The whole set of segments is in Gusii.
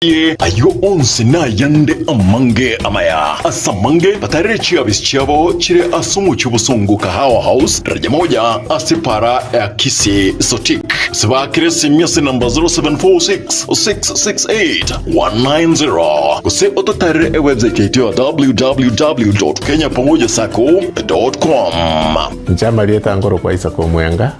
Ayio onsi nayande amange amaya. Ase amange batarire chiabisi chiabo chire ase omochie obosongo Kahawa House, daraja moja, ase para ya Kisii Sotik. Ase baakire esimi ase namba 0746 668 190 gose ototarere ewebsite yaito ya www.kenyapamojasacco.com. Inche amarieta nkorokwa Isaac Omwenga,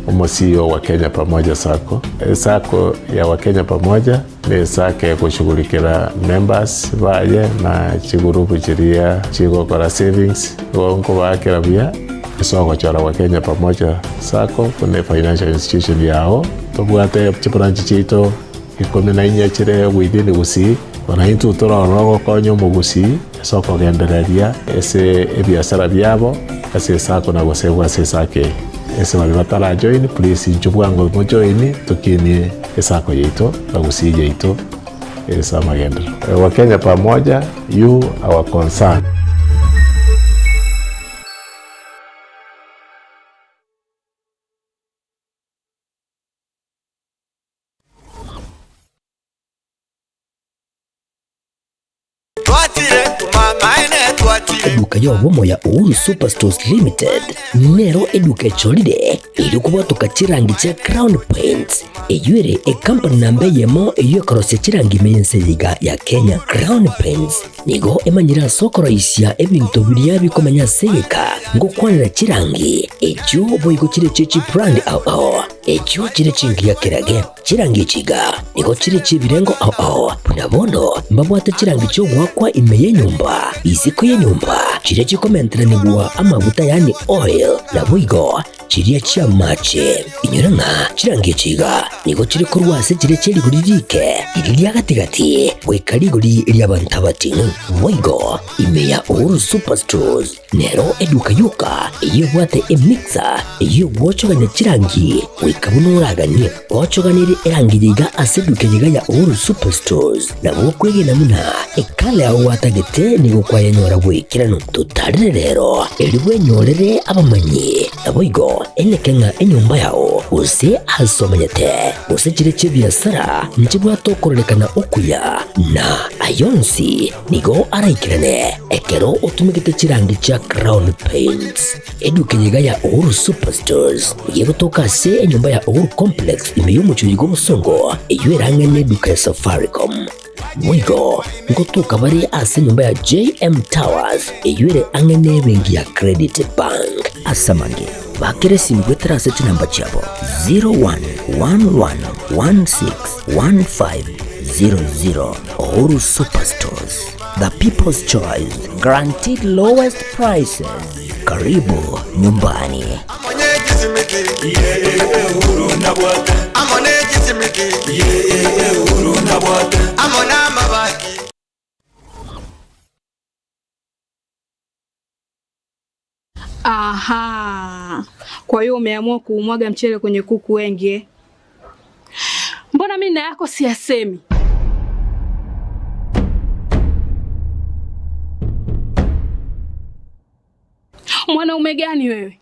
omo CEO wa Kenya Pamoja Sacco. Esacco ya Wakenya Pamoja Nesake egoshughulikera members baye na chigurupu chiria chigokora savings, igo nkobaakera buya ase ogochora gwa Kenya Pamoja Sacco buna efinancial institution yao. Tobwate chibranch chiaito ikomi na inye chire within Gusii, bono intwe tore ororo gokonya omogusii ase okogendereria ase ebiasara biabo ase esacco na gosegwa ase esacco eye. Ase baria batarajoin please inchuo bwango mojoin tokinie Esako yaito na gusii yaito ase amagenderero. Wakenya pamoja, you our concern. Eduka y'obomo ya Uhuru Superstores Limited nero eduka echorire erio kobwatoka chirangi chia Crown Paints eyio ere ekampani namba eyemo eyio ekorosia chirangi ime y'ense eye iga ya Kenya. Crown Paints nigo emanyire ase okoroisia ebinto biria bikomenya ase egeka ngokwanera chirangi echio boigo chire chie chibrand ao ao echio chire chingiya kerage. Chirangi echi iga nigo chire chi'ebirengo ao ao, buna bono mbabwate chirangi chi'ogoakwa ime y'enyomba, isiko y'enyomba, chiria chikomenteranigwa amaguta yaani oil, naboigo chiria chi'amache. Inyora ng'a chirangi echi iga nigo chire korwa ase chiria chie rigori riike, riria ria gati-gati, goika rigori ri'abanto abating'u. Boigo ime ya Uhuru Superstores Nero eduka yoka eyio ebwate emixer eyio egwochogania chirangi goika buna oraganie. Gochoganerie erangi yaiga ase eduka eyeiga ya Uhuru Superstores nabo okwegena buna ekala yao gwatagete nigo kwayenyora bw'ekeranu. Totarere rero erio bwenyorere abamanyi naboigo eneke ng'a enyomba yao gose ase omanyete gose chire chi'ebiasara nchibwate okororekana okuya na ayonsi Nigo araikerane ekero otumegete chirangi chia Crown Paints. Eduka eye iga ya Uhuru Superstores nigo egotoka ase enyomba ya Uhuru Complex ime y'omochie oyo bw'obosongo eyio ere ang'e n'eduka ya Safaricom. Boigo ngotoka bare ase enyomba ya JM Towers eyio ere ang'e n'ebenki ya Credit Bank. Ase amange, bakera esimi goetera ase chinamba chiabo 0111161500. Uhuru Superstores, the people's choice, guaranteed lowest prices. Karibu nyumbani. Aha. Kwa hiyo umeamua kuumwaga mchele kwenye kuku wengi eh? Mbona mimi na yako siyasemi? Mwanaume gani wewe?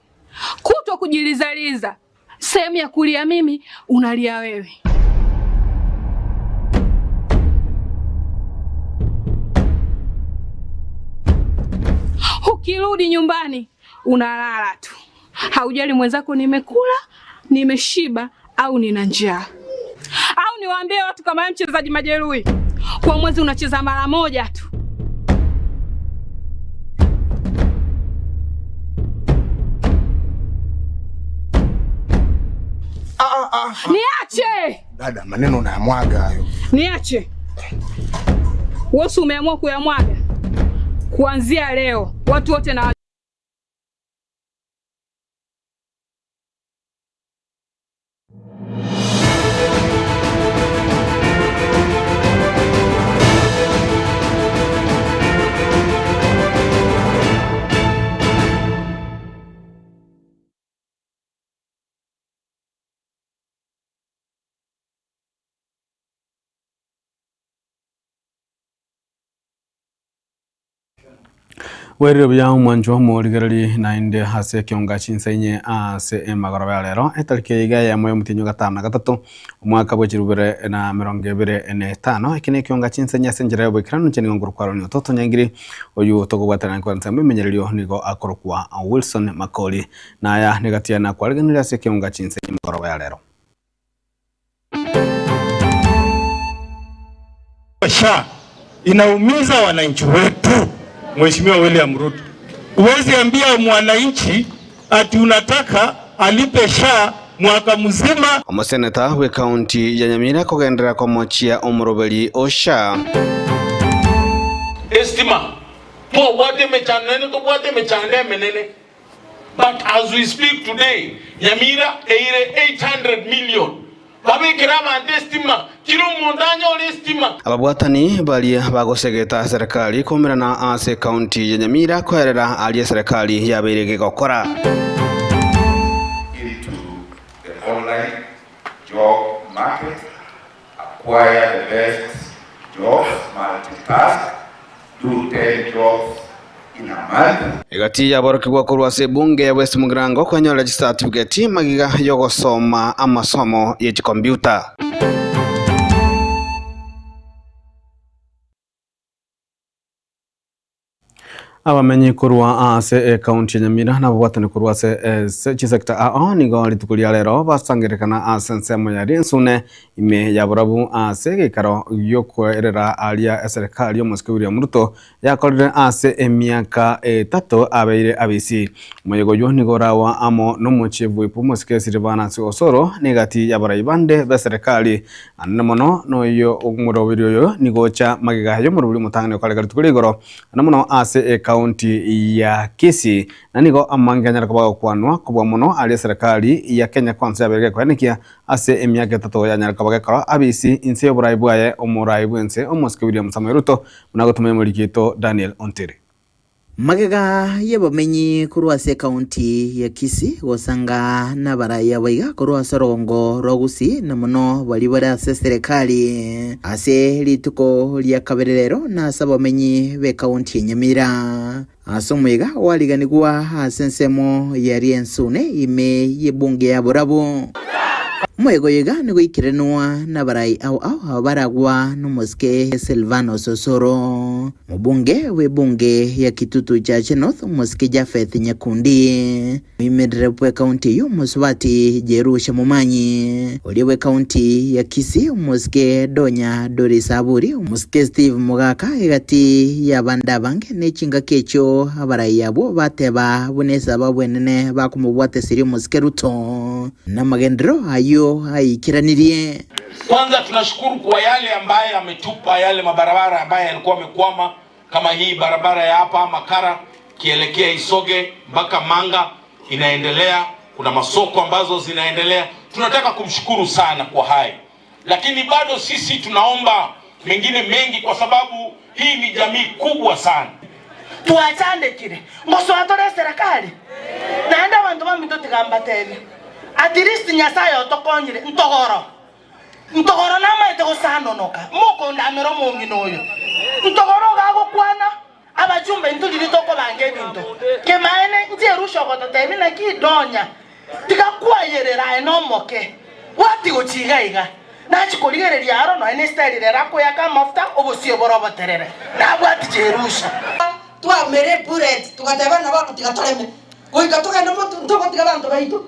Kutwa kujilizaliza, sehemu ya kulia mimi unalia wewe. Ukirudi nyumbani unalala tu, haujali mwenzako nimekula, nimeshiba au nina njaa. Au niwaambie watu kama wewe mchezaji majeruhi, kwa mwezi unacheza mara moja tu. Niache! Dada, maneno unayamwaga hayo. Niache. Wewe umeamua kuyamwaga. Kuanzia leo watu wote na Bwerire buya omwanchwa omorigereri naende ase ekionga chinsa inye ase emagoroba ya rero etariki eye iga eyemo y'omotienyi o gatano na gatato omwaka bwe chilifu bibere na emerongo ebere na etano. Eke nekionga chinsa inye ase enchera y'oboikeranu inche nigo nkorokwa Aaron Ototo Nyangiri oywo tokobwaterana korwa ensemo emenyererio nigo akorokwa Wilson Makori. Naya negati yaye nakwariganirie ase ekionga chinsa inye emagoroba ya rero. SHA inaumiza wananchi wetu. Mheshimiwa William Ruto, huwezi ambia mwananchi ati unataka alipe SHA mwaka mzima. Omoseneta bw'ekaunti ya Nyamira kogenderera komochia omoroberi o SHA. Estima, twabwate emechando naende tobwate emechando emenene. But as we speak today, Nyamira eire 800 million babekere abanto estima, kera omonto anyore estima. Ababwatani baria bagosegeta serikali koumerana ase ekaunti ya Nyamira koerera aria eserekari yabeire gegokora. into the online job market, acquire the best jobs, multitask, do 10 jobs in a month. Egati y'aborokigwa korwa ase ebunge ya West Mugirango kwenyorera chisatifigeti magega y'ogosoma amasomo ye chikombiuta. Abamenyi korwa ase ekaunti ya Nyamira na ababwatani korwa ase ase chisecta ao nigo rituko ria rero basangererekana ase ensemo ya Rinsune ime ya Borabu ase egeikaro giokoerera aria eserekari y'omosike William Ruto yakorire ase emiaka etato abeire abisi. Omoyega oyio nigo orawa amo nomochie bw'Ipu omosike Silvanus Osoro na egati y'abarai bande b'eserekari Anene mono noyo omoroberi oyo nigo ocha magega y'omoroberi omotang'ani okarega rituko ria igoro, anene mono ase ecounty ya Kisii, na nigo amange anyare koba agokwanwa kobua mono aria eserekari ya Kenya Kwanza yabeire gekoenekia ase emiaka etato yanyare koba gekora abisi inse y'oborai bwaye omorai bwense omosike William Samoei Ruto buna agotumia omoriki oito Daniel Ontiri. Magega y'abamenyi korwa ase ekaunti ya Kisii gosanga nabarai abaiga korwa ase orogongo rwa Gusii na mono baria bare ase eserekari ase rituko ria kabere rero na ase abamenyi b'ekaunti ya Nyamira. Ase omoyega oariganigwa ase ensemo ya Riensune ime y'ebunge ya Borabu. Omoyega oyo iga nigo oikeranwa nabarai ao ao abaragwa nomosike Silvanus Osoro. Mobunge bw'ebunge ya Kitutu Chache North, Omosike Japheth Nyakundi, oimerire bw'ekaunti eyio Omosubati Jerusha Momanyi, oria bw'ekaunti ya Kisii Omosike Donya Doris Aburi, Omosike Steve Mogaka egati y'abande abange ne chingaki echio abarai abwo bateba buna esababu enene bakomobwatesiria Omosike Ruto namagenderero ayio aikeranirie. Kwanza tunashukuru kwa yale ambaye ametupa yale mabarabara ambaye yalikuwa amekwama kama hii barabara ya hapa Makara kielekea Isoge mpaka Manga inaendelea, kuna masoko ambazo zinaendelea. Tunataka kumshukuru sana kwa hayo, lakini bado sisi tunaomba mengine mengi, kwa sababu hii ni jamii kubwa sana. Twachandekire ngosoa tore eserekari naende abanto baminto tiga mbatebie at least Nyasaye otokonyire ntogoro Ntogoro namaete gosanonoka, mokondamera omong'ina oyo. Ntogoro iga agokwana, Abachumba intwe riria tokobanga ebinto. Kemaene, inche Erusha ogototebia naki Donya, tiga kwayerera aye nomoke, gwati gochia iga iga. Nachia korigereria aro nonya nesitari rero akoyaka amafuta, obosio bore oboterere. Nabwati Jerusha. Twamera ebullet, togateba ng'a bono tiga toreme, goika togende motu ntogotiga abanto baito.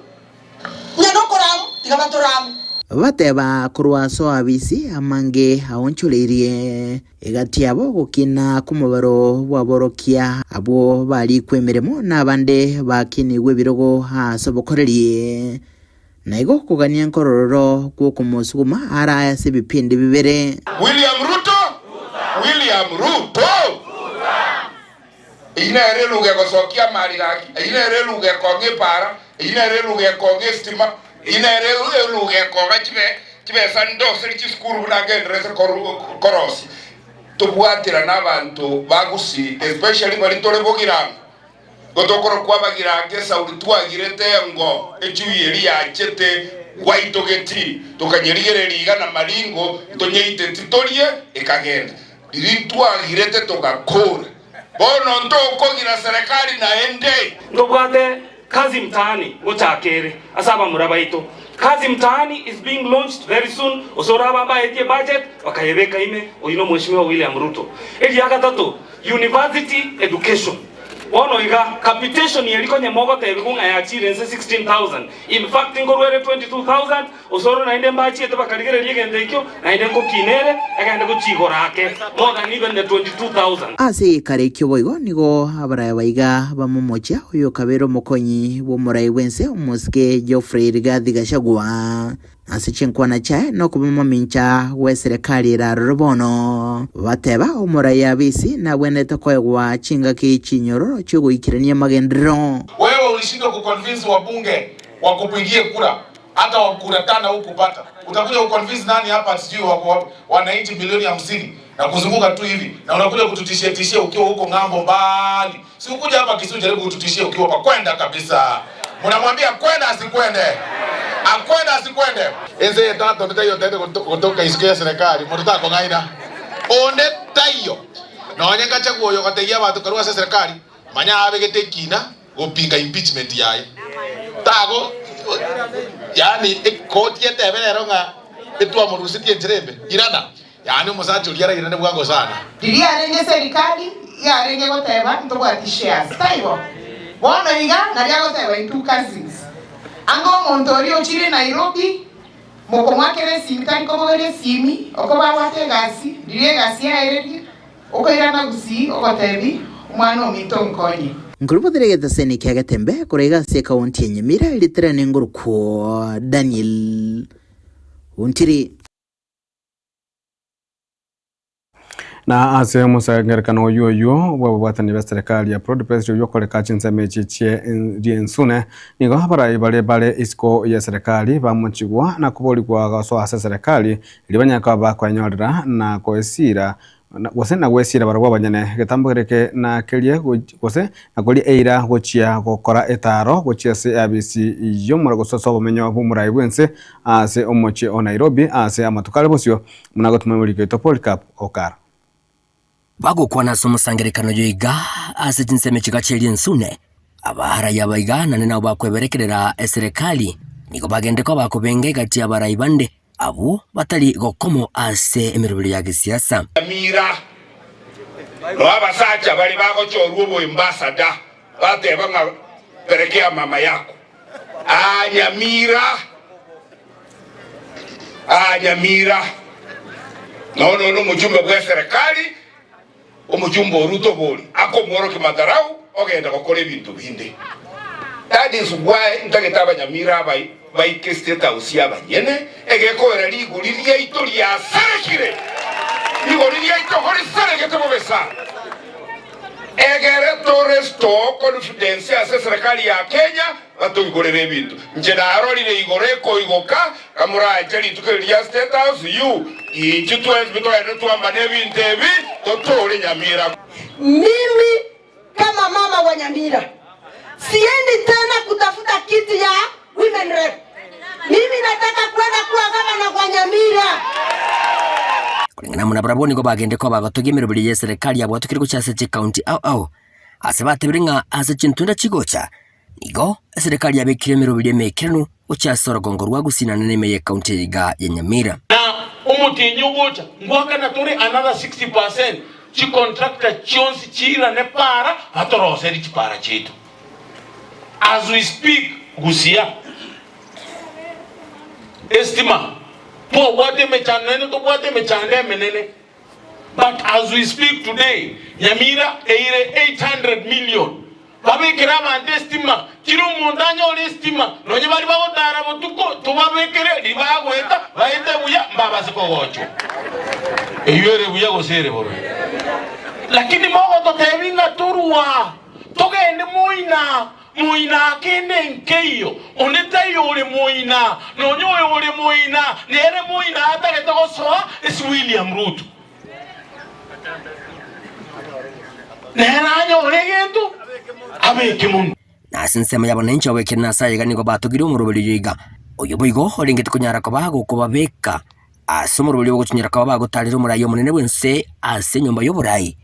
Onye nokoramu, tiga batorame. Bateba korwa ase oabisi amange aonchoreirie egati yabo gokina kw'omobaro bw'aborokia abwo barikwe emeremo na abande bakinigwe ebirogo ase obokoreri. Na igo kogania nkorororo gw'okomosuguma arae ase ebipindi bibere. William Ruto, William Ruto. Eyio nere eluga egosokia amari gaki, eyio nere eluga ekong'a epaara, eyio nere eluga ekong'a esitima, eyio nere eluga ekong'a chibesa ndoseri chisukuru buna ngenderete korosia. Tobwaterane abanto ba Gusii especially baria tore Bogirango, igo tokorokwa Abagirango esauri twagirete engo echui eria yachete gwaitogeti tokanyerigereria iga na maringo ntonyeiteti torie ekagenda. Riria twagirete togakora. Bono ntokogira serikali naende. Ntobwate Kazi Mtaani gochaka ere ase abamura baito. Kazi Mtaani is being launched very soon, ase oraba mbaetie budget bakayebeka ime, oyio nomweshimiwa William Ruto. Eria gatato, University education. Bono iga, capitation eri konye mogotebigwa ng'a yachire inse 16,000, in fact nkorwa ere 22,000, ase oro naende mbachiete bakarigereria egento ekio, naende nkokina ere, egende gochia igoro ake, more than even the 22,000. Ase egekaro ekio boigo nigo abaraya baiga bamomochia oyokabeire omokonyi bw'omorai bw'ense omosike Geoffrey Rigathi Gachagua. Ase chinkwana chiaye nokoba mamincha gw'eserekari ere aroro bono. Bateba omorai Abisi nabwenerete koegwa chingaki chinyororo chi'ogoikerania amagenderero. Wewe ulishindwa kuconvince wabunge wakupigie kura hata wa kura tano hukupata. Utakuja kuconvince nani hapa sijui wako wananchi milioni 50 na kuzunguka tu hivi na unakuja kututishia tishia ukiwa huko ng'ambo mbali. Si ukuja hapa Kisumu jaribu kututishia ukiwa hapa kwenda kabisa. Mnamwambia kwenda asikwende. Akwenda asikwende. Ense etato ndetayo tete gotoka isiko ya serikali mundu takong'aina. Onde taiyo. Nonye ngachagua oyo gotegia abanto karua ase serikali manya abegete ekina gopinga impeachment yaye. Tago yaani ekoti etebe rero ng'a etwamorusetie enchera embe. Irana. Yaani omosacha oria arairane bwango sana. Riria yarenge serikali yarenge goteba ntobwati shares taibo? Bono iga nario agoteba intwo cousins. Anga omonto oria ochire Nairobi mokomoakera esimi tari kobogoria esimi okoba abwate egasi riria egasi yaererie okoirana gusii ogotebi omwana ominto nkonye. Nkorobotera egetaseni kia Getembe korwa iga ase ekaunti ya Nyamira ritirane ngorokwo Daniel Ontiri. Na ase omosangererekano oyio oyio bw'ababwatani be serikali ya Broad-Based oyio okoreka chinsemo echi chie ri'ensune, nigo abarai bare bare isiko ye serikali bamochigwa na koborigwa gosoa ase serikali erio banyare koba bakoenyorera na koesira gose na gwesira barabwo abanyene egetambo kereke na kerie gose na koria eira gochia gokora etaaro gochia ase eabisi y'omorwoti gose ase obomenyo bw'omorai bw'ense ase omochie o Nairobi ase amatuko are bosio, buna gotuma emoriko yaito Polycarp Okara. Bagokwana ase omosangererekano oyo iga ase chinsemo chiga chi'eria ensune, abarai aba iga naende nabo bakweberekerera eserekari, nigo bagende koba bakobenga egati y'abarai bande abwo batari gokomo ase emeroberio ya gesiasa. Nyamira, noo abasacha baria bagochorwa oboembasada bateba ng'a perekea mama yako. Aa Nyamira, aa Nyamira, nono nomochumbe bw'eserekari, omochumbe o Ruto bori akomworokia madharau ogenda gokora ebinto binde. That is why ntagete abanyamira aba baike State House abanyene, egekoera rigori riaito riasarekire, rigori riaito korisaregete bobe sana. Egere to restore confidence ase eserekari ya Kenya batoigorere ebinto. Inche narorire igoro ekoigoka kamorache rituko eri ria State House you inchu twensi togende twambane ebinto ebi totore Nyamira. Mimi kama mama wa Nyamira siendi tena kutafuta kiti ya women rep. Mimi nataka kwenda kuwa gavana kwa Nyamira. Koreng'ana amo nabarabwo nigo bagende koba bagotogia emeroberi y'eserekari yabwatokire gochia ase chikaunti ao ao, ase batebire ng'a ase chintunda chigocha, nigo eserekari yabekire emeroberi emeikeranu gochia ase orogongo rwa Gusii naende na ime y'ekaunti eye iga ya Nyamira. Na omotienyi ogocha ngoakana tore another 60% chicontractor chionsi chiirane para batoroserie chipara chiaito. As we speak Gusia estima twabwate emechando naende tobwate emechando emenene but as we speak today Nyamira eire 800 million babekere abanto estima kera omonto anyore estima nonye baria bagotara botuko tobabekere ribagoeta baete buya mbabase kogochwa eywo ere buya gose ere bobe lakini mogototebia ng'a torwa Togende moina, moina kende nkeiyo, onde taiyo ore moina, nonya oyo ore moina nere moina atagete gosoa ase William Ruto. Nere anyore egento abeke monwe. Na ase ensemo y'abananchi ab'ekeene ase ayaiga nigo batogire omoroberi oyo iga, oyo boigo orengete konyara koba gokobabeka ase omoroberi ogochinyora koba bagotaarera omorai omonene bw'ense ase enyomba y'oborai.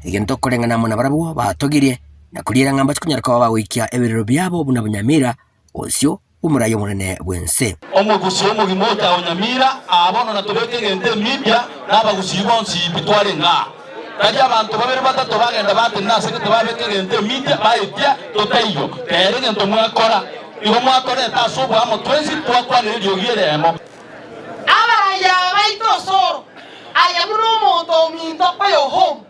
Egento koreng'ana amo nabarabwo batogirie na koriera ng'a mbache konyara koba bagoikia ebirero biabo buna Bonyamira, bosio bw'omorai omonene bw'ense. Omogusii omogima ocha o Nyamira aa bono natobeke egento emibia na abagusii bonsi pi twarenge aa. Tari abanto babere batato bagenda batenena ase gete babeka egento emitia baetia totaiyo. Kera egento mwakora igo mwatoreta ase oboamo twensi twakwanera eriogi eremo. Abarai aba baito osoro, aye buna omonto ominto oyo home.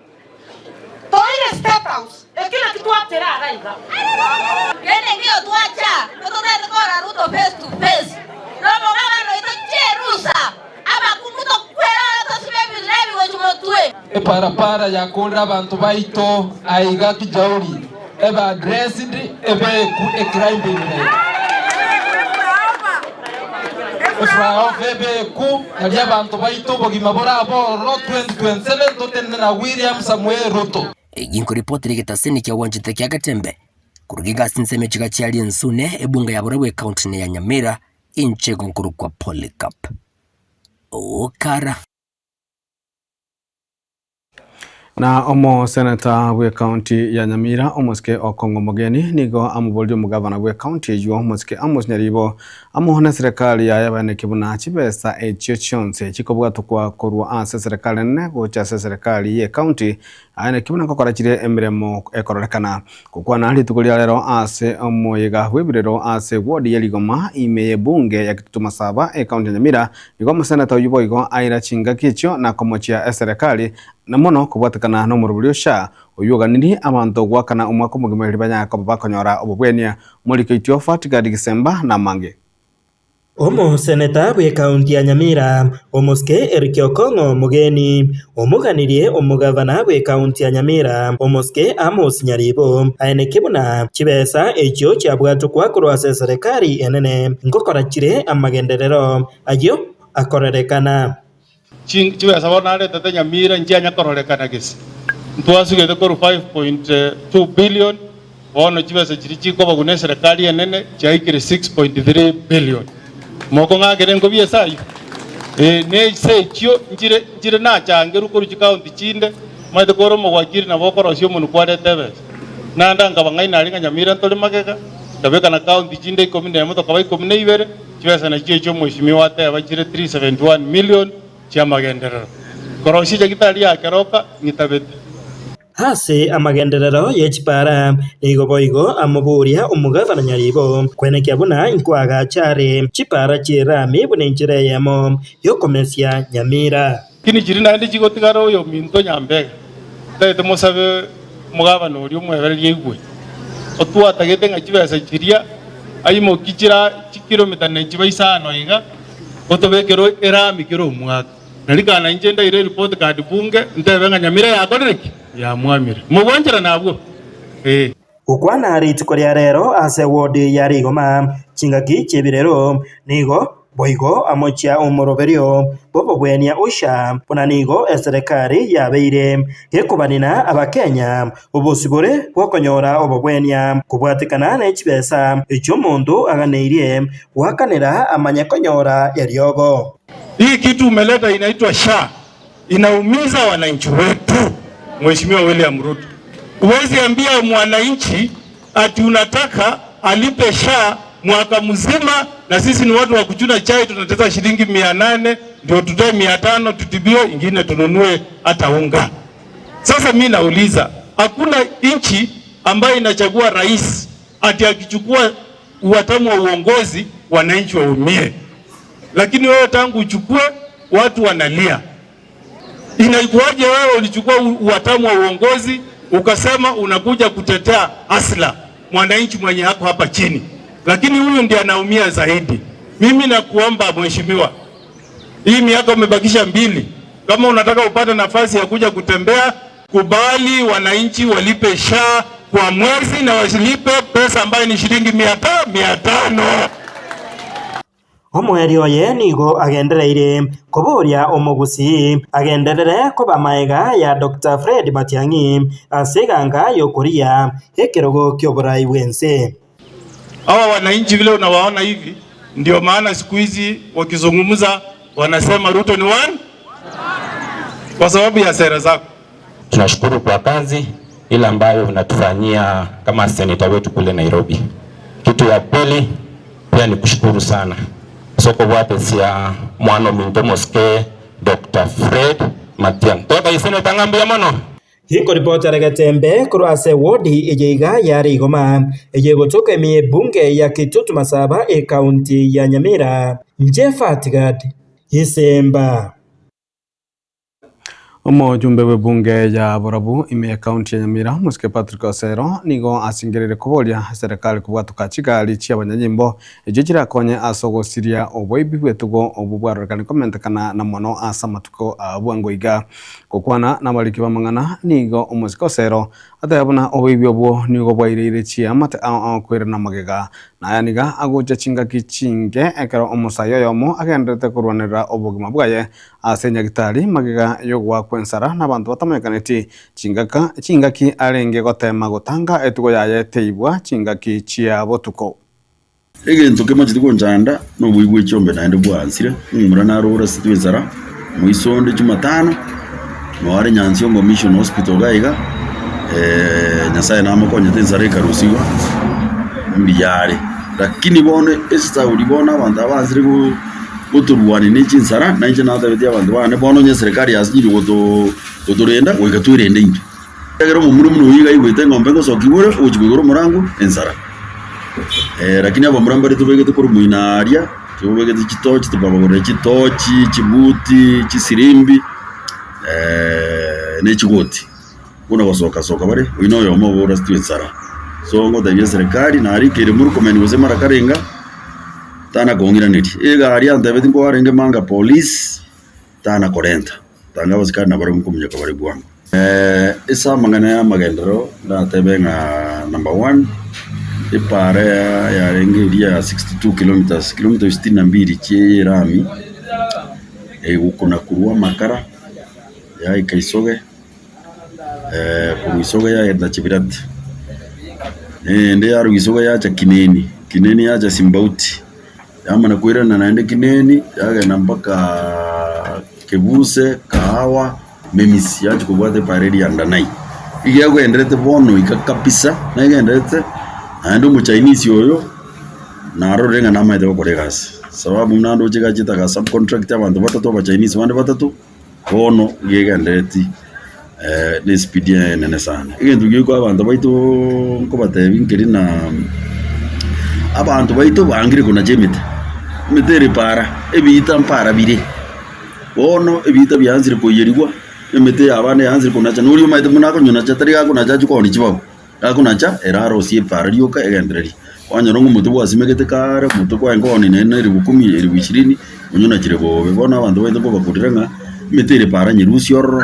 Toire State House, ekio nakio twachera iga iga. Kende nkeiyo twacha, tototete korora Ruto face to face, na omogabane oito chierusa, abakungu tokwere oro tosibe ebirebi gochia motwe. Eparapara yakorire abanto baito aiga Kijauri ebe addressed ebeku eclimbing rate. Eflyover ebeku nario abanto baito obogima borabe ororo 2027 totenene na William Samoei Ruto. Eyio nkoripotera egetaseni kia gwanchete kia Getembe korwa Gigasi ensemo echiga chia Riensune, ebunga ya Borabu ecounty ya Nyamira, inche nkorokwa Polycarp Okara. Na omoseneta bw'ekaunti ya Nyamira omosike Okong'o Mogeni nigo amoboririe omogavana bw'ekaunti eyio omosike Amos Nyaribo amo neserekari yaye baeneke buna chibesa echio chionsi chikobwatokwa korwa ase eserekari enene gocha ase eserekari y'ekaunti aeneke buna nkokora chire emeremo ekororekana. Gokwana rituko ria rero ase omoyega bw'ebirero ase ward ya Rigoma ime y'ebunge ya Kitutu Masaba ekaunti ya Nyamira Igo omoseneta oyio boigo aira chingaki echio na komochia eserekari, na mono kobwatekana nomorobori o SHA, oyio oganirie abanto goakana omwaka omogima erio banyare koba bakonyora obobwenia. Morike Itiofa, Tigadi Gisemba, na amange. Omoseneta bw'ekaunti ya Nyamira, Omosike Eric Okong'o Omogeni, omoganirie omogavana bw'ekaunti ya Nyamira, Omosike Amos Nyaribo, aeneke buna chibesa echio chiabwatokwa korwa ase eserekari enene ngokora chire amagenderero ayio akorerekana. Chibesa bono naretete Nyamira nchianya kororekana gese. Ntwasugete korwa 5.2 billion, bono chibesa chiria chikobagwa na eserekari enene chiaikire 6.3 billion. Mokong'akera enkobi ase ayio? Ee, ne ase echio nchire nchire nachangerwe korwa chikaunti chinde, omanyete kore omogwakiri nabo okorosia omonwe kwareta ebesa. Naende nkaba ng'ai naria ng'a Nyamira ntore magega, nkabeka na kaunti chinde ikomi nemo tokaba ikomi na ibere, Chibesa nachio echio omweshimiwa ateba chire 371 million chi'amagenderero. Korosia chagitari ya keroka ng'itabete. Ase amagenderero ye chipara, nigo boigo amoboria omogavana Nyaribo kwenekia buna inkoagacha are chipara chi'erami buna enchera eyemo y'okomesia Nyamira. Lakini chiria naende chigotigara oyominto Nyambega, ntagete mosabe omogabana oria omwebereria aigwe, otwatagete ng'a chibesa chiria aimoki chira chikilomita ne chiba isano iga, otobekere erami kera omwaka. Nari kana inche ndaire ereport card bunge, ntebe ng'a Nyamira yakorire ki? Yamwamire. Mogwancherana abwo? Ee. Gokwana rituko ria rero ase ward ya Rigoma chingaki chi'ebirero nigo boigo amochia omoroberio bw'obobwenia Usha buna nigo eserekari yabeire gekobanina abakenya obosibore bw'okonyora obobwenia kobwatekana ne chibesa echio omonto aganeirie goakanera amanye konyora eriogo. Hii kitu umeleta inaitwa SHA inaumiza wananchi wetu. Mheshimiwa William Ruto, huwezi ambia mwananchi ati unataka alipe SHA mwaka mzima, na sisi ni watu wa kuchuna chai, tunateza shilingi 800 ndio tutoe 500 tutibiwe, ingine tununue hata unga. Sasa mi nauliza, hakuna nchi ambayo inachagua rais ati akichukua uwatamu wa uongozi wananchi waumie, lakini wewe tangu uchukue watu wanalia. Inaikuwaje wewe ulichukua uwatamu wa uongozi ukasema unakuja kutetea asla mwananchi mwenye hako hapa chini, lakini huyu ndiye anaumia zaidi. Mimi nakuomba mheshimiwa, hii miaka umebakisha mbili, kama unataka upate nafasi ya kuja kutembea, kubali wananchi walipe SHA kwa mwezi na wasilipe pesa ambayo ni shilingi 500. Omoerio oye nigo agendereire koboria omogusii agenderere koba maega ya Dr. Fred Matiang'i ase eganga y'okoria ekerogo ki'oborai bw'ense. Hawa wananchi vile unawaona hivi, ndio maana siku hizi wakizungumza wanasema Ruto ni one, kwa sababu ya sera zako. Tunashukuru kwa kazi ile ambayo unatufanyia kama seneta wetu kule Nairobi. Kitu ya pili pia ni kushukuru sana soko bwatesia mwana ominto mosike Dr. Fred Matiang'i toka iseneta ng'ambu ya mono. Inkoripota Getembe korwa ase ewodi eye iga ya Rigoma, eye egotoka ime y'ebunge ya Kitutu Masaba ekaunti ya Nyamira, inche Fatgad Isemba. Omojumbe bw'ebunge ya Borabu ime y'ekaunti ya Nyamira, Omosike Patrick Osero, nigo asingereire koboria eserekari kobwatoka chigari chi'abanyanyimbo echio chirakonye ase ogosiria oboibi bw'etugo obwo bwarorekane komentekana na mono ase amatuko a bwango iga. Gokwana nabariki b'amang'ana, nigo omosike Osero ateba buna oboibi obwo nigo bwaireire chiamate ao ao koirana magega, na aya niga agocha chingaki chinke ekero omosaia oyomo agendererete korwanerera obogima bwaye Ase nyagitari magega y'ogoakwa ensara nabanto batamanyekaneti chingaka chingaki arenge gotema gotanga etugo yaye teibwa chingaki chia botuko. Egento kemachete gonchanda noboi bwe chiombe naende bwansire, omomura narore ase ensara, moiso onde Jumatano, noo are Nyansiongo Mission Hospital iga iga, Nyasaye namokonyete ensara ekarusigwa, mbuya are. Lakini bono esauri bono abanto aba bansire go. Gotorwania ne chinsara, na inche natebetie abanto baane, bono onye eserekari yasinyire gotorenda, goika twerende intwe. Ekiagera omomura buna oyio iga aigwete eng'ombe ngosokigwa ore, ogochia koigora omorango, ensara. Lakini abamura mbare tobegete korwa moino aaria, tobegete chitochi, tokabagorera chitochi, chibuti, chisirimbi, ne chigoti. Buna gosoka soka bare, oyio noyomo obo orasitwe ensara. So ngotebia eserekari, narikeire Murkomen gose mara karenga, tana kong'iraneria. Egari antebetie nkwarenge Manga police, tana korenta. Tanga abasikari nabarabwo nkominyoka bare bwango. Ase amang'ana ya amagenderero, ndatebe ng'a number one, epaara yarenge eria ya 62 kilometres, kilomita sitini na mbili chie erami, egokuna korwa amakara, yaika isoge. Korwa isoga yagenda Chibirati, naende yarwa isoga yacha Kineni, Kineni yacha Simbauti, yamana koirana naende Kineni, yagenda mpaka Kebuse, Kahawa, Memisi, yachia kobwata epaara eria ya Ndanai. Iga egenderete bono iga kabisa, negenderete, naende omochinese oyo, narorire ng'a namaete gokora egasi, sababu buna ndoche iga achete aga subcontract abanto batato abachinese bande batato. Bono gegendereti nespeed enene sana. Egento gioka abanto baito nkobatebia nkeri na abanto baito bangire konacha emete, emete ere para, ebiita mpara bire. Bono ebiita biansire koiyerigwa, emete ya abana yansire konacha, na oria omanyete buna akonyonacha tari gakonacha achie koonia chibao, gakonacha ere arosie epara rioka egendererie. Kwanyora ng'a omote gwasimegete kaare, omote kwarenge koonia naende na elifu kumi, elifu ishirini, onyonachire bobe. Bono abanto baito nkobakurera ng'a emete ere paara nyerusie ororo,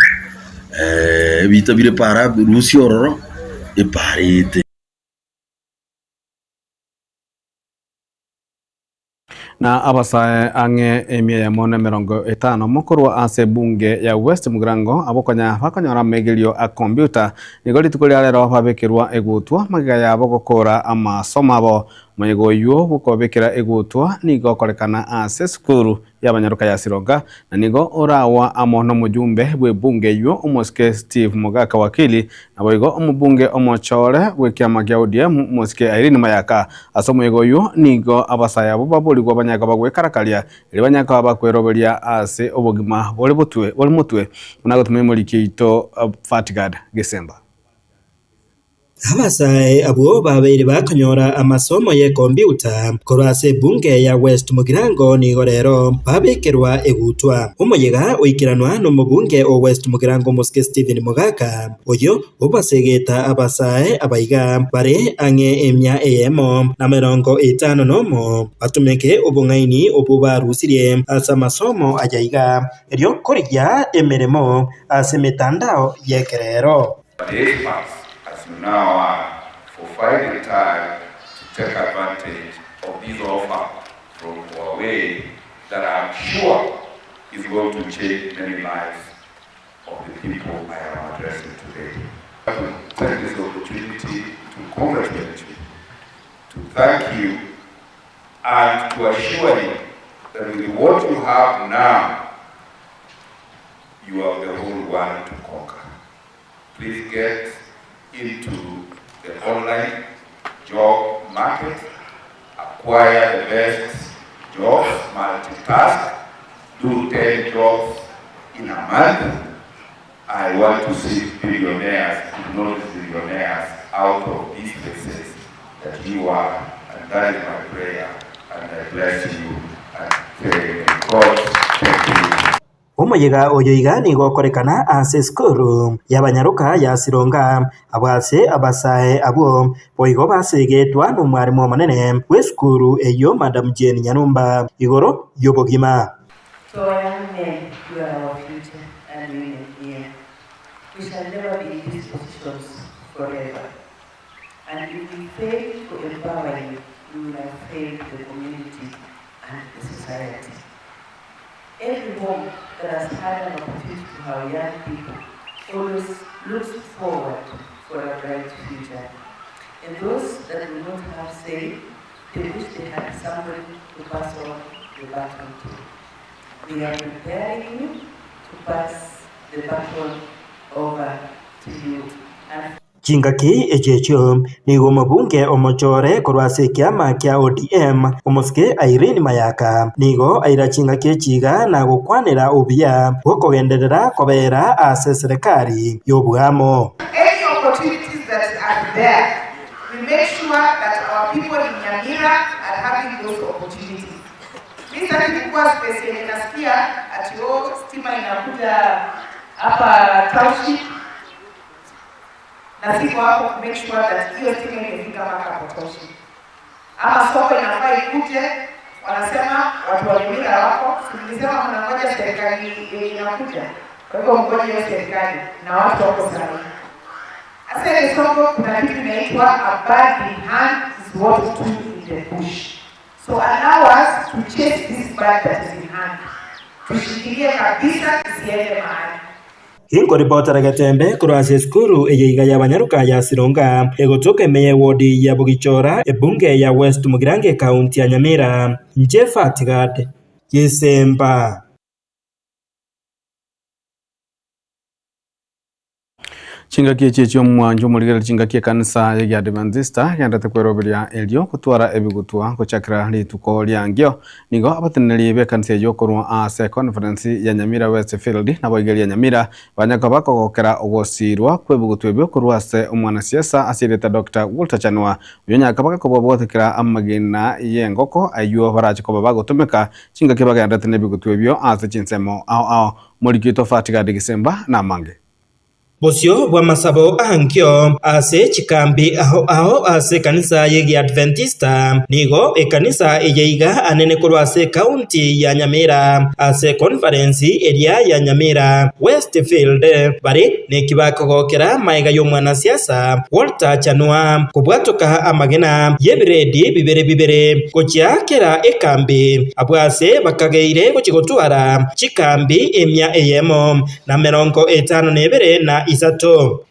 ebiita bire paara rusia ororo, epaara ete. Na abasae ang'e emia eyemo na emerongo etano mokorwa ase ebunge ya West Mugirango abwo konya bakonyora amegerio a computer nigo rituko ria rero babekerwa egutwa magega yabo gokora amasomo abo. Omoyega oyio bw'okobabekera egutwa nigo okorekana ase esukuru y'abanyaroka ya Sironga na nigo oragwa amo nomojumbe bw'ebunge eyio omosike Steve Mogaka Wakili Naboigo omobunge omochore bw'ekiama kia ODM, Omosike Irene Mayaka. Ase omoyega oyio nigo abasae abwo baborigwa banyare koba gwekarakaria, erio banyare koba bakweroberia ase obogima bore botwe bore motwe, buna gotumia emoriki yaito Fatgard Gesemba. Abasae abwo babeire bakonyora amasomo y'ekombiuta korwa ase ebunge ya West Mugirango nigo rero babekerwa egutwa. Omoyega oikeranwa nomobunge o West Mugirango Omosike Stephen Mogaka, oyio obasegeta abasae abaiga bare ang'e emia eyemo na merongo etano nomo batumeke obong'aini obwo barusirie ase amasomo aya iga erio korigia emeremo ase emetandao y'ekerero. But experts as you now are for finding time to take advantage of this offer from Huawei that I am sure is going to change many lives of the people I am addressing today. I want to take this opportunity to congratulate you, to thank you, and to assure you that with what you have now, you are the whole world to conquer. Please get into the online job market, acquire the best jobs, multitask, do 10 jobs in a month. I want to see billionaires, not billionaires, out of these places that you are. And that is my prayer. And I bless you and say, God, thank you. Omoyega oyo iga nigo okorekana ase esukuru y'abanyaroka ya Sironga, abwo ase abasae abwo boigo basegetwa nomwarimu omonene bw'esukuru eyio Madam Jane Nyanumba igoro y'obogima. To our young men, you are our future and women here. We shall never be in these positions forever. And if we fail to empower you, we will have failed the community and the society. Every home that has had an opportunity to have young people always looks forward for a bright future. And those that do not have say, they wish they had somebody to pass on the baton to. We are preparing you to pass the baton over to you. And Chingaki echi echio nigo omobunge omochore korwa ase ekiama kia ODM, omosike Irene Mayaka, nigo aira chingaki echi iga na gokwanera obuya bw'okogenderera kobera ase eserekari y'oboamo. Any opportunities that are there, we make sure that our people in Nyamira are having those opportunities. Mi sitaki kukua space yenye nasikia ati oh, stima inakuja hapa township na siko hapo ku make sure that hiyo stima imefika mpaka hapo township. Ama soko inafaa ikuje, wanasema watu wa Nyamira wako, si mlisema mnangoja serikali yenye inakuja. Kwa hivyo mngoje hiyo serikali na watu wako sahihi. Sasa ile soko kuna kitu inaitwa a bird in hand is worth two in the bush. So allow us to chase this bird that is in hand. Tushikilie kabisa isiende mahali. Ginkoripotera Getembe korwa ase esukuru eye iga y'abanyaroka ya Sironga egotoka ime y'ewodi ya Bogichora ebunge ya West Mugirango ekaunti ya Nyamira. Inche Fatigad Gisemba. Chingaki echi echi'omwancho omorigereria chingaki ekanisa y'Egiadventista egenderete kweroberia erio gotwara ebigutwa gochakera rituko riangio. Nigo abateneneri b'ekanisa eyio korwa ase econference ya Nyamira West Field naboigeria ya Nyamira banya koba kogokera ogosirwa kw'ebigutwa ebio korwa ase omwanasiasa ase erieta Doctor Walter Chanua oyo onyare koba gakobabwatekera amagena y'engoko ayio barache koba bagotumeka chingaki bagenderete nebigutwa ebio ase chinsemo ao ao. Omoriki oito Fatigadi Gisemba namange. Bosio bw'amasabo ankio ase chikambi ao ao ase ekanisa y'Egiadventista. Nigo ekanisa eye iga anene korwa ase ekaunti ya Nyamira ase econference eria ya Nyamira Westfield bare neki bakogokera magega y'omwanasiasa Walter Chanua kobwatoka amagena y'ebiredi bibere bibere gochia kera ekambi abwo ase bakageire gochia gotwara chikambi emia eyemo na merongo etano na ebere na isato.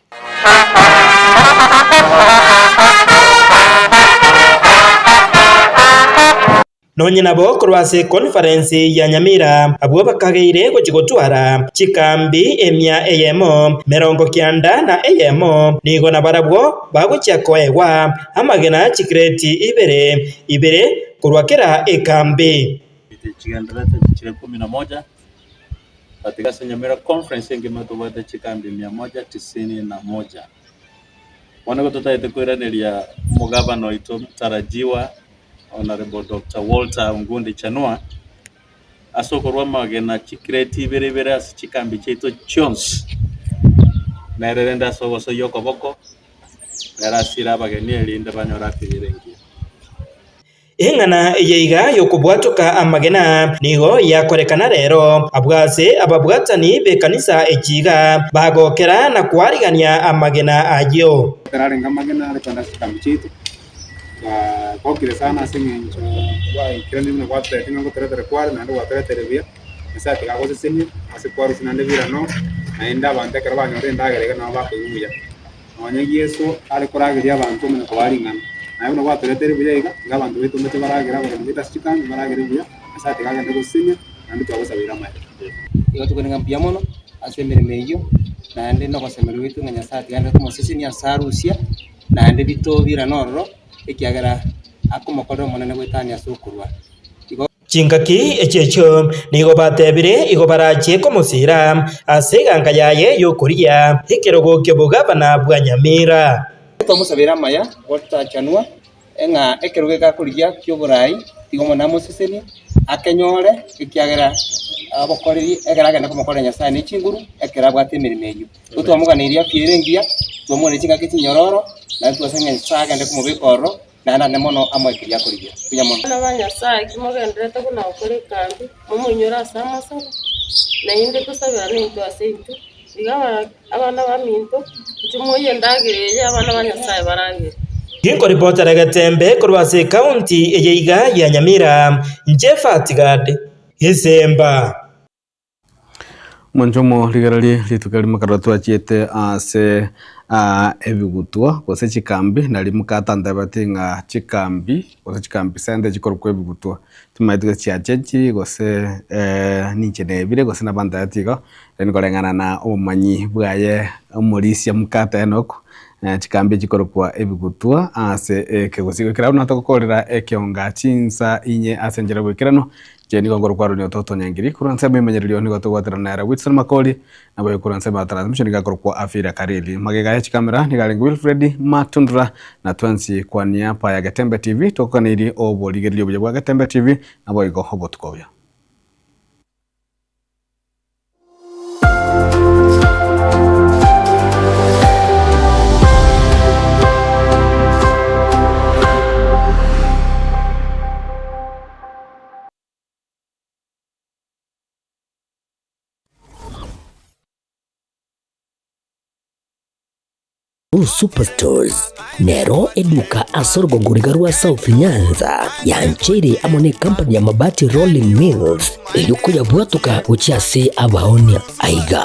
Nonye nabo korwa ase econference ya Nyamira abwo bakageire gochia gotwara chikambi emia eyemo merongo kianda na eyemo nigo nabarabwo bagochia koegwa amagena chikreti ibere ibere korwa kera ekambi. Chigenderete chire kumi na moja katika ase Nyamira Conference engima tobwate chikambi mia moja tisini na moja. Bono igo totagete koiraneria omogabana oito mtarajiwa Honorable Doctor Walter Ongundi Chanua ase okorwa amagena chicrate ibere ibere ase chikambi chiaito chionsi. Nere rende ase ogosoyia okoboko nere asire abageni erinde banyore afya ere engiya. Eng'ana eye iga y'okobwatoka amagena nigo yakorekana rero, abwo ase ababwatani b'ekanisa echi iga bagokera na koarigania amagena ayio. Ekero arenge amagena are kogenda ase chikambi chiaito, twagokire sana ase eng'encho gwaikeranire buna gwatotebetie ng'a ngotoretere kware naende gwatoretere buya, Nyasae tiga agosesenie ase kwarusia naende birano, naende abanto ekero banyorire endagera iga nabo bakoigwa buya. Nonya Yeso are korageria abanto omanye kobaa ring'ana. Naye buna gwatoreteire buya iga, tiga abanto baito mbache baragere abageni baito ase chikambi baragere buya, Nyasae tiga agende gosesenia, naende twagosabeire amaya. Igo tokwane ng'a mbuya mono ase emeremo eyio. Naende nogosemeria gwaito ng'a Nyasae atiganire komosesenia ase arusia, naende bitobirane ororo, ekiagera akomokorera Omonene goetania ase okorua. Igo. Chingaki echi'echio nigo batebire igo barachie komosiira ase eganga yaye y'okoria ekerogo ki'obogavana bwa Nyamira. Twamosabeire amaya gotachanwa, ng'a ekerogo eke akorigia ki'oboraai, tiga Omonene amosesenie, akenyore, ekiagera obokoreri ekero agenda komokorera Nyasae ne chinguru, ekero abwate emeremo eyio. Igo twamoganeirie afya ere engiya, twamoganeirie chingaki chinyororo, naende twasaba ng'a Nyasae agende komobeka ororo, naende ande mono amoe keria akorigia. Mbuya mono. Abana ba Nyasae, ki mogendererete buna gokora ekambi, momoinyore ase amasabo, naende tosaberane intwe ase intwe. Iga abana baminto, inchuo moyie endagera eye abana ba Nyasae baragere. Ginkoripotera Getembe korwa ase ekaunti eye iga ya Nyamira, inche Fatgad Gesemba. Omonto omorigererie rituko erimo ekero twachiete ase ebigutwa gose chikambi nari mokatantebeti ng'a chikambi gose chikambi center chikorokwa ebigutwa, timanyeti gose chiachechi gose ninche nebire gose nabantebeti igo, lakini koreng'ana na obomanyi bwaye omorisia mokate Enock, chikambi chikorokwa ebigutwa ase ekegusii. Goikera abwo natogokorera ekionga chinsa inye ase enchera y'oboikeranu. Inche nigo nkorokwa Aroni ototo Nyangiri, korwa ensemo y'emenyererio nigo togwaterana nere Wilson Makori, naboigo korwa ensemo ya transmission nigo akorokwa Afira Kareli. Magega ye chikamera nigo arenge Wilfred Matundura, na twensi kwa niaba ya Getembe TV tokoganeirie oborigereria obuya bwa Getembe TV, naboigo obotuko obuya. Blue Superstores nero eduka ase orogongo riga rwa South Nyanza yancheire amo ne company ya Mabati Rolling Mills erio koyabwatoka gochia ase abaonia. Aiga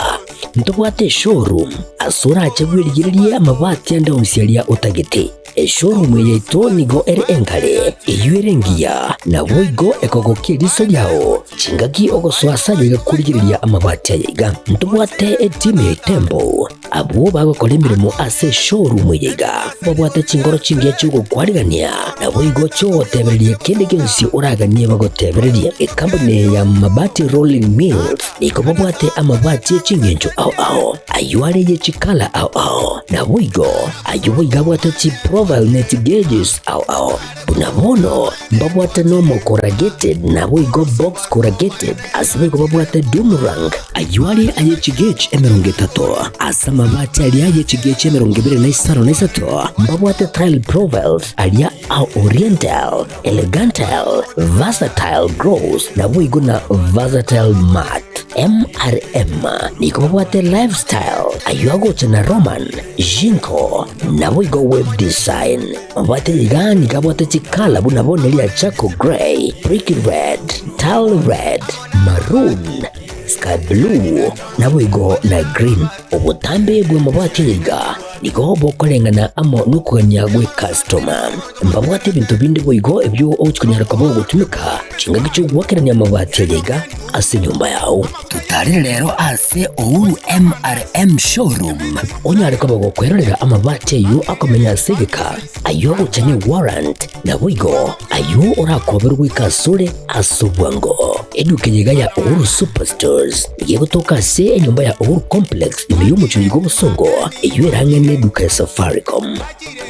ntobwate eshowroom ase orache bwerigererie amabati ande onsi aria otagete. Eshowroom eye yaito nigo ere engare, eyio ere engiya, naboigo ekogokia eriso riao chingaki ogosoa ase aye iga korigereria amabati aye iga. Ntobwate etimu ya Itembo Abwo bagokora emeremo ase eshowroom eye iga babwate chingoro chingiya chi'ogokwarigania, naboigo chi'ogotebereria kende gionsi oraganie bagotebererie. Ekampuni eye ya Mabati Rolling Mills nigo babwate amabati e ching'encho ao ao, ayio are ye chikala ao ao, naboigo ayio boigo abwate chiprofile ne chigauges ao ao. Buna bono mbabwate nomo corrugated naboigo box corrugated, ase boigo babwate doom rank, ayio are aye chigauge 30, ase amabati aria aye chigauge 25, mbabwate tile profiles aria a oriental, elegantal, versatile gloss naboigo na versatile matte. MRM nigo babwate lifestyle, ayio agocha na Roman, Jinko, naboigo web design. Mabwate iga nigo abwate chikala buna bono eria charcoal grey, brick red, tile red, maroon, sky blue, naboigo na green. Obotambe bw'amabati aya iga nigo bokoreng'ana amo nokogania gw'ecustoma. Mbabwate ebinto binde boigo ebio ogochia konyara koba ogotumeka chingaki chi'ogoakerania amabati aya iga ase enyomba yao. Totarire rero ase Uhuru MRM Showroom onyare koba gokwerorera amabati ayio akomenya ase egeka, ayio agocha ne warrant, naboigo ayio orakoberwe goika asore ase obwango. Eduka eye iga ya Uhuru Superstores nigo egotoka ase enyomba ya Uhuru Complex ime y'omochie oyo bw'obosongo eyio erang'e neduka ya Safaricom.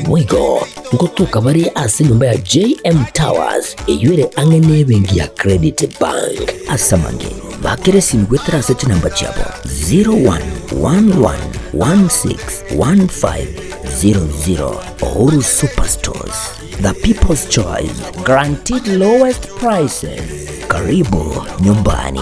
Boigo ngotoka bare ase enyomba ya JM Towers eyio ere ang'e nebenki ya Credit Bank. Ase amange, bakera esimi goetera ase chinamba chiabo 0111161500. Uhuru Superstores, the people's choice, guaranteed lowest prices. Karibu nyumbani.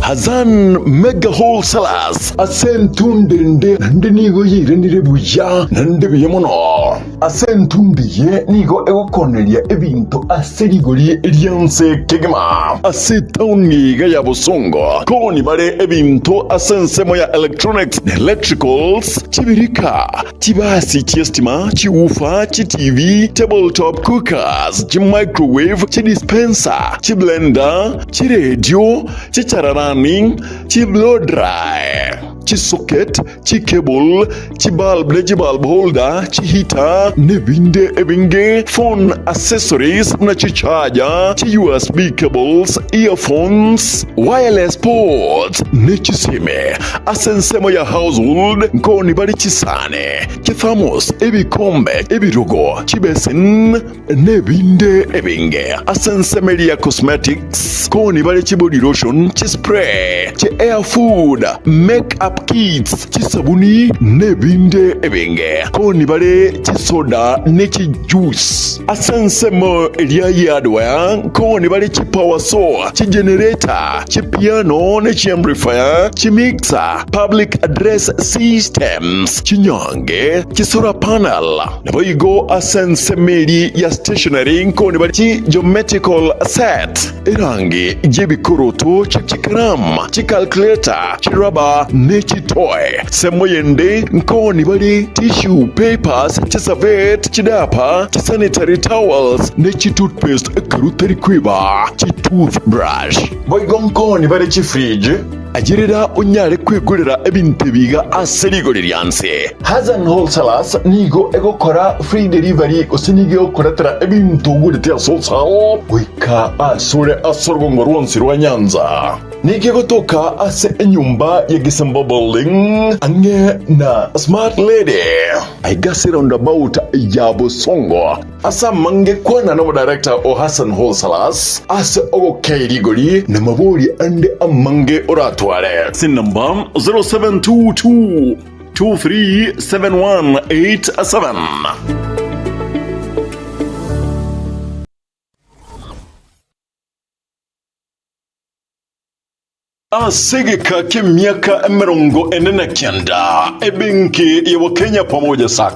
Hassan Mega Wholesalers ase entunde ende naende nigo yairanire buya naende buya mono. Ase entumbi eye nigo egokoneria ebinto ase rigori ri'ense kegima. Ase etaoni iga ya Bosongo koni bare ebinto ase ensemo ya electronics na electricals, chibirika, chibasi chi'estima, chiwoofer, chiTV, tabletop cookers, chimicrowave, chidispenser, chiblender, chiredio, chichararani, chiblow dry, chisocket, chicable, chibulb ne chibulb holder, chiheater, nebinde ebinge, phone accessories buna chicharger, chi USB cables, earphones, wireless ports, ne chisime. Ase ensemo ya household nkoni bare chisani, chithermos, ebikombe, ebirogo, chibesin, Nebinde ebinge ase ensemo eria ya cosmetics, koni bare chibody lotion, chispray, chi hair food, make up kits, chisabuni, nebinde ebinge. Koni bare chisoda ne chijuice. Ase ensemo eria ye hardware, koni bare chipower saw, chigenerator, chipiano ne chiamplifier, chimixer, public address systems, chinyange, chisolar panel, Naboigo ase ensemo eria ya stationery nkoni bare chi geometrical set, erangi y'ebikoroto, chikaramu, chicalculator, chirubber ne chitoy. Ensemo yende nkoni bare tissue papers, chiservette, chidiaper, chisanitary towels ne chitoothpaste ekero otari kweba chitoothbrush. Boigo nkoni bare chifridge. Ayerera onyare kwegorera ebinto ebi iga ase rigori ria nse. Hassan Wholesalers nigo egokora free delivery gose nigo egokoretera ebinto ogorete ase wholesale goika asore ase orogongo rwonsi rwa Nyanza. Nigo egotoka ase enyomba ya Gisembo Building ang'e na Smart Lady aiga ase roundabout ya Bosongo. Ase amange kwana nomodirector o Hassan Wholesalers ase ogokei rigori na mabori ande amange oratware. Ase enamba 0722 237187. Ase egeka ki'emiaka 49, ebenki ya Wakenya Pamoja Sacco.